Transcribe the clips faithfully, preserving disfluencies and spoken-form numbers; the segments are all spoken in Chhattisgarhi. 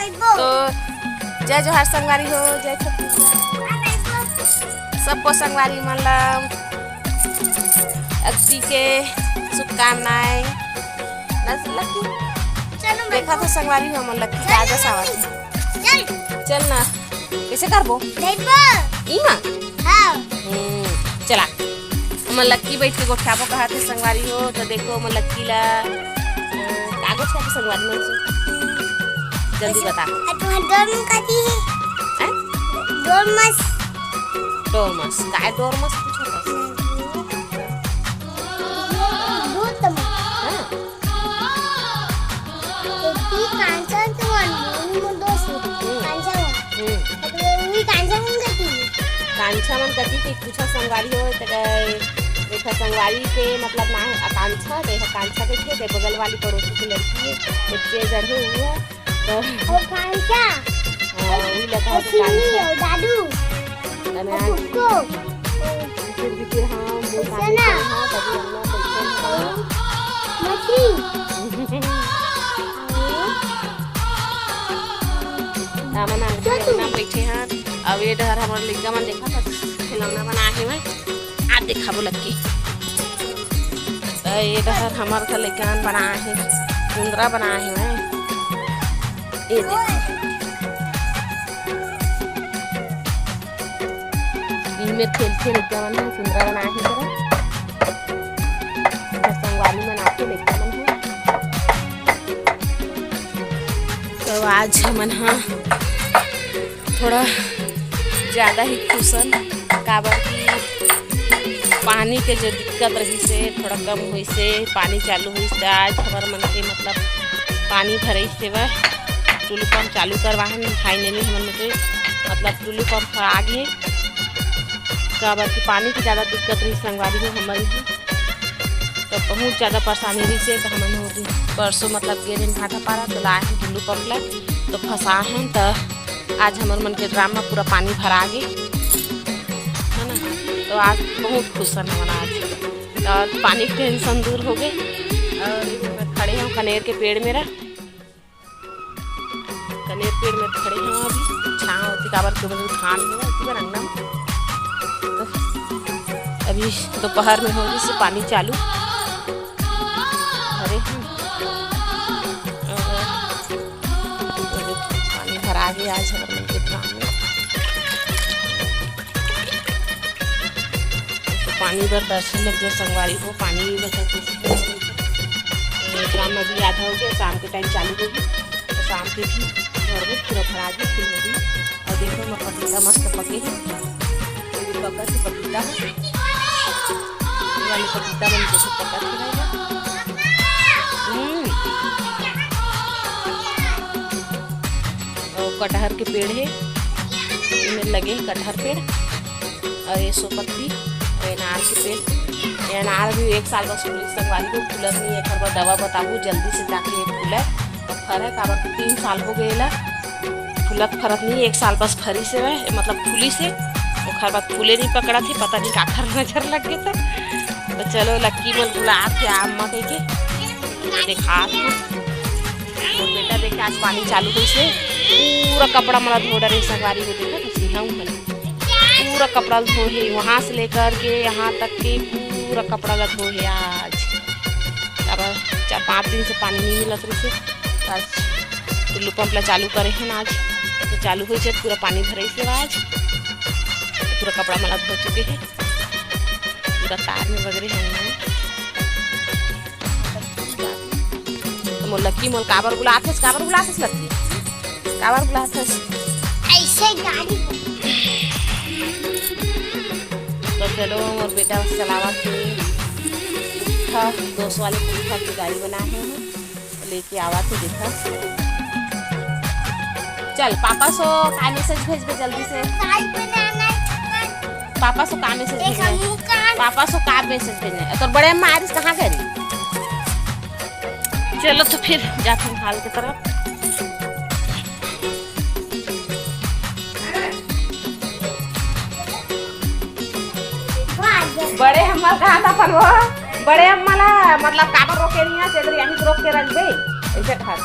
तो जय जोहार संगवारी हो, जय छत्तीसगढ़। सबको संगवारी मन ला अक्ति के शुभकामनाएं। बस लक्की, चलो, देखा तो संगवारी हो, हमर लक्की का आदत आवत हे। चल। चल ना, कइसे करबो? देखबो। इहाँ? हाँ। हम्म, चला। हमर लक्की बइठ के गोठियाबो कहत हे संगवारी हो, तो देखो हमर लक्की ला, अ, का गोठियाबो संगवारी मन से? जल्दी बता। अ, तुम्हार डोरमस कथी हे? हैं? डोरमस। डोरमस, काय डोरमस पूछत हस? भूत। हाँ। तो ती कांचा के मन, मोर दोस्त, हम्म। कांचा मन। हम्म। तो वी कांचा मन कथी? कांचा मन कथी के पूछा संगवारी हो, त देखा संगवारी के मतलब ना आकांक्षा, त एहा कांक्षा कहिथे, त बगल वाली पड़ोसी के लड़की हे, बच्चे जन हे, वो हे। तो वो कांचा। हाँ, वही लगा वो है सिन्नी कांचा। और दादू। अरे और यार। कुक्को। बितिर, बितिर, हाँ, वो उससे कांचा ना। हाँ, तभी हम लोग बच्चे हैं। मछली। हमन आंटी अंगना बइठे हन। अब ये डहर हमर लइका मन देखत हस, खिलौना बनाए हवय। आ देखाबो लक्की। त ये डहर हमर घर लइका मन बनाए हे, कुंदरा बनाए हवय। ये देखो। इमे खेलथे लइका मन ह, कुंदरा बनाए हे तेरा। इधर संगवारी मन आके लइका मन ह। तो आज हमन ह थोड़ा ज्यादा ही खुश हन, काबर कि पानी के जो दिक्कत रहिस हे, थोड़ा कम होइस हे, पानी चालू होइस हे, त आज हमर मन के मतलब पानी भरइस हे, बस टुलू पंप चालू करवाहन, finally हमन मन के मतलब टुलू पंप ह आ गे, काबर कि पानी के ज्यादा दिक्कत रहिस संगवारी हो हमर इहाँ। तो बहुत ज्यादा परेशानी रहिस हे, तो हमन हो परसों मतलब गे रहेन भाटापारा, तो लाए हन टुल्लू पंप ला, तो फंसाए हन, तो आज हमर मन के ड्राम में पूरा पानी भरा गे, है ना। तो आज बहुत खुश हन हमन आज, और पानी के टेंशन दूर हो गए। और ये मैं खड़े हूँ कनेर के पेड़ मेरा, कनेर पेड़ में खड़े हन अभी, छाँव होथे, काबर के मतलब घाम हे ना, ओती बर अंगना में। तो अभी दोपहर में हो गिस पानी चालू। अरे, अ, पानी भरा गे आज हमर मन के ड्राम में। तो पानी बर तरसे लग गए संगवारी हो, पानी भी बचा के। ये ड्राम अभी आधा हो गया, शाम के टाइम चालू होगी, तो शाम के भी भरबो, पूरा भरा के फिर होगी। और देखो, हमर पपीता मस्त पके हे, ये भी पका से पपीता है, ये वाले पपीता मन जैसे पका के रहेगा। हम्म। और कटहर के पेड़ हे, इमे लगे हे कटहर पेड़। और ये सोपत्ती, और ये अनार के पेड़। ये अनार भी एक साल बस फूलिस संगवारी हो, फूलत नहीं, एक बार दवा बताबू जल्दी से जाके ये फूले। तो फरे काबर कि तीन साल हो गए एला, फूलत फरत नहीं, एक साल बस फरिस हे, मतलब फूलिस हे, ओखर बाद फूले नहीं पकड़त हे, पता नहीं काखर नजर लग गए। तो चलो लक्की मन बुलात हे अम्मा कह के, देखा। और बेटा देखे आज पानी चालू कइसे, पूरा कपड़ा मन ला धो डरे संगवारी हो, देखा तो सीधा हूँ। पूरा कपड़ा ला धोए हे, वहाँ से लेकर के यहाँ तक के पूरा कपड़ा ला धोए हे आज। अब चार पाँच दिन से पानी नहीं मिलत रहिस हे, आज टुल्लू पंप ला चालू करे हन आज, तो चालू होइस हे, पूरा पानी भरइस हे आज, पूरा कपड़ा मन ला धो चुके हे, पूरा तार में बगरे हन। तो मोर लक्की मोला काबर बुलाथस, काबर बुलाथस लक्की, काबर बुलाथस? ऐसे गाड़ी। तो चलो, मोर बेटा चलावत हे, हाँ, दोस्त वाले पुरखा की गाड़ी बनाए हे, लेके आवत हे, देखा। चल, पापा सो का message भेजबे जल्दी से। पापा सो का message भेजना है? पापा सो का message भेजना है? तोर बड़े अम्मा आरिस कहाँ गए? चलो तो फिर जाते हैं हाल की तरफ। बड़े अम्मा कहाँ था अपन वो? बड़े अम्मा ला मतलब काबर रोके नहीं है, तेरे यहीं रोक के रख दे, ऐसे कहा थे।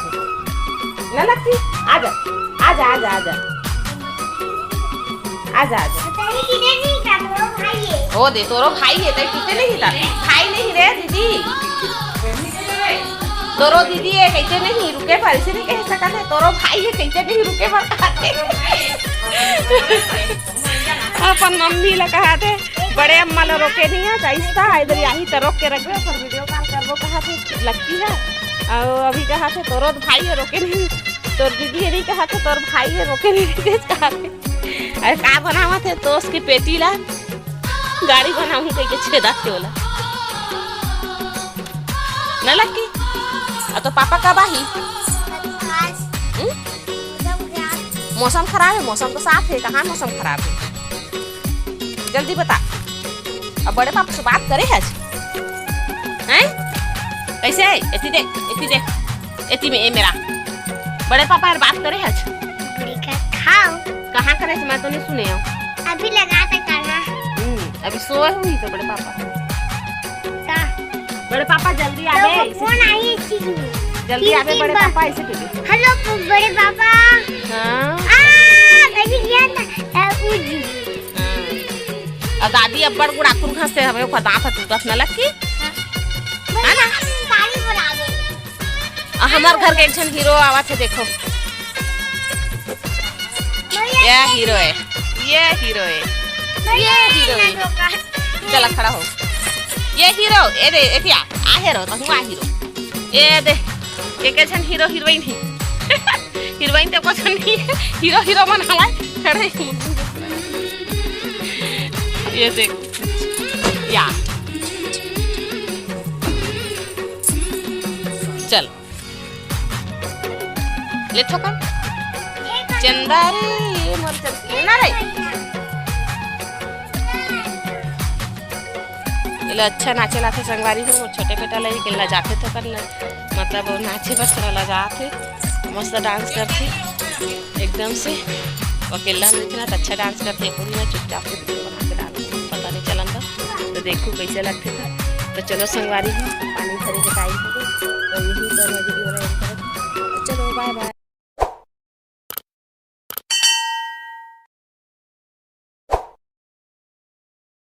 ना लक्की, आजा, आजा, आजा, आजा। आजा, आजा। तेरी किधर नहीं था, वो भाई है। ओ दे, तोरो भाई है, तेरी किधर नहीं था? भाई नहीं रे दीदी। तोरो दीदी है, कइसे नहीं रुके बर, अइसे नहीं कह सकत हे, तोरो भाई है, कइसे नहीं रुके बर कहत हे। अपन मम्मी ला कहत हे, बड़े अम्मा ला रोके नहीं है, चाइस था, इधर यही तो रोक के रखबे, पर वीडियो कॉल करबो कहत हे, लक्की है। और अभी कहत हे, तोरो भाई है, रोके नहीं, तोर दीदी है, नहीं कहत हे, तोर भाई है, रोके नहीं, कहत हे। अरे का बनावत हे, दोस्त के पेटी ला गाड़ी बनाऊं कह के छेदा के ओला। न लक्की? आ तो पापा कब आही? हम्म? मौसम खराब है, मौसम तो साफ है, कहाँ मौसम खराब है? जल्दी बता। अब बड़े पापा से बात करे है आज? हैं? कैसे है? एती देख, एती देख, एती में, ए मेरा। बड़े पापा यार बात करे है आज? खाओ। कहाँ करे से मैं तो नहीं सुने हूँ। अभी लगा था गाना। हम्म, अभी सोए हुई तो बड़े पापा। का? बड़े पापा जल्दी आ गए, इसे फोन आई थी। जल्दी आ गए बड़े पापा, इसे पी ले। हेलो बड़े पापा। हाँ। आ, बज गया था। हाँ। और दादी अब्बड़ गुड़ाखुर घास से हमें ओकर दांत ह टूटत न लक्की। है ना? गाड़ी बुला दे। आ, हमार घर के एक झन हीरो आवत है, देखो। ये हीरो है, ये हीरो है, ये हीरो है। चला खड़ा हो। ये हीरो, ए दे, एतिया, आ हीरो, तो हुआ हीरो। ए दे, एक झन हीरो हीरोइन है। हीरोइन तो कुछ नहीं है, हीरो हीरो मन हमारे खड़े हैं। ये देख, या। चल। ले ठोकर। चंदा रे, मोर चंदा रे। एला अच्छा नाचे लाथे संगवारी हो, मोर छोटे बेटा ला, एला जाथे तो कर ना, मतलब नाचे बर थोड़ा लजाथे, मस्त डांस करथे एकदम से। अकेला में इतना अच्छा डांस करथे, एको नहीं चुपचाप से वीडियो बना के डालथे, पता नहीं चलन था। तो देखू कैसे लगथे था। तो चलो संगवारी हो, पानी भरे के टाइम हो गए, तो यही पर मैं वीडियो ला end करत हूँ। तो चलो bye bye।